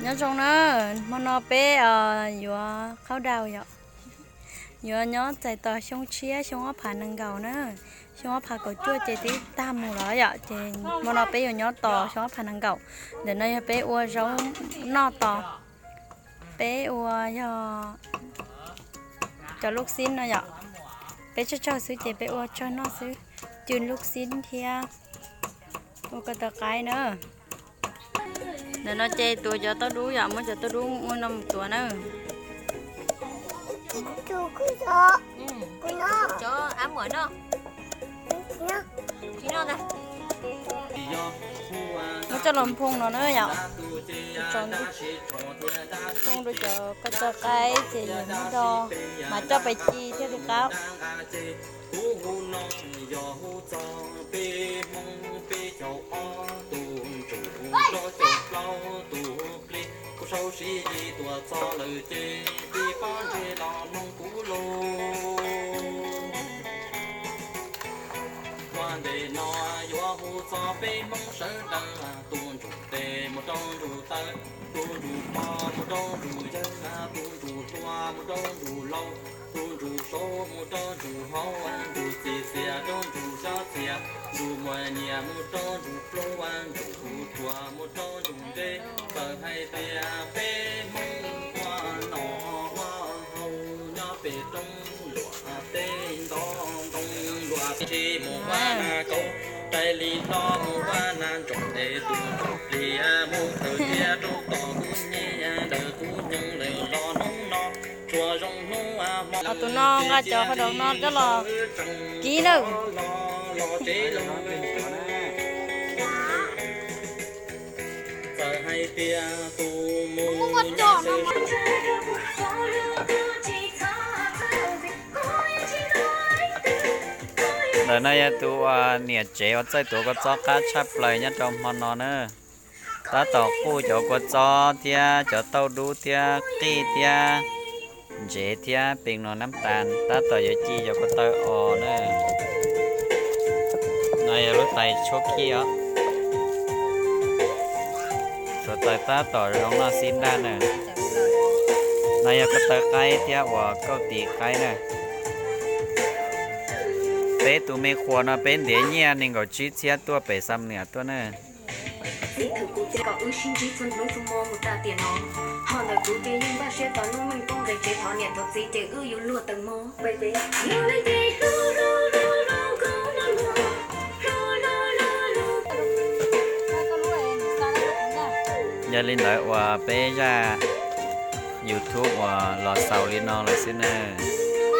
Nyob zoo na, hmo no peb yuav qhaub daus yom. Yuav nyob txais tos xyoo tshiab xyoo ob phav nees nkaum na. Xyoo ob phav kaum cuaj ces twb tag mus lawm yom, ces hmo no peb yuav nyob tos xyoo ob phav nees nkaum. Ntawm no yog peb ua zaub noj tos. Peb ua yog cov luj xib no yom. Peb tsawg tsawg xwb ces peb ua tsawg noj xwb. Cw luj xib thiab ua ko taw qaib na. Ntawm no ces tuav cov tauj dub yom, muab cov tauj dub ua no mus tuav na. Muab coj los nphoo no na yom. Nphoo rau cov ko taw qaib ces yog muab do, mas coj pais ci thiaj li qab. Kuv hu no yog hu txog peb Hmoob peb caug ob tus ntsuj plig, rau caum plaub tus plig, kuv sau sib yig tuaj txog lawm ces peb pob ntseg los mloog kuv lus. Ua ntej no yuav hu txog peb Hmoob sawv daws, tus ntsuj tes mus rau ntsuj taw, tus ntsuj pog mus rau ntsuj yawg, tus ntsuj hluas mus rau ntsuj laus, tus ntsuj saud mus rau ntsuj hauv, ntsuj txiv txias rau ntsuj xyob txias, ntsuj muaj nyias mus rau ntsuj pluag, ntsuj ruam mus rau ntsuj ntsej. Txawm hais tias peb Hmoob ua noj ua haus nyob pem roob luam teb, nto ntoo luam teb, mus ua na kauv, raws li hlo mus ua na ntsoov, es tus ntsuj plig mus khaws thiab rau tom kuv nyiaj ntawm kuv nyoog lawm los hnub no tsuas zoo hnub hmo. Tus no nqa cov qhov daus no coj los kib nawb. Txawm hais tias tus mus Ntawm no yog tus uas niam tsev uas txawj tuav kua txob qab tshaj plaws nyob rau hmo no na. Tab tom quj cov kua txob thiab cov tauj dub thiab qij thiab ntsev thiab pes no nab tas, tab tom yuav ci cov ko taw os na. No yog lub tais tshuab khib os. Suav taws tab tom zoo noj xib nraj na. No yog ko taw qaib thiab uas kauj tis qaib na. Peb tus me qhuas no peb ntiav nyiaj nees nkaum tsib txhiab tuaj pem Xam Nuam tuaj na. Yog li ntawd uas peb zaj YouTube uas los xaus li no lawm xwb na.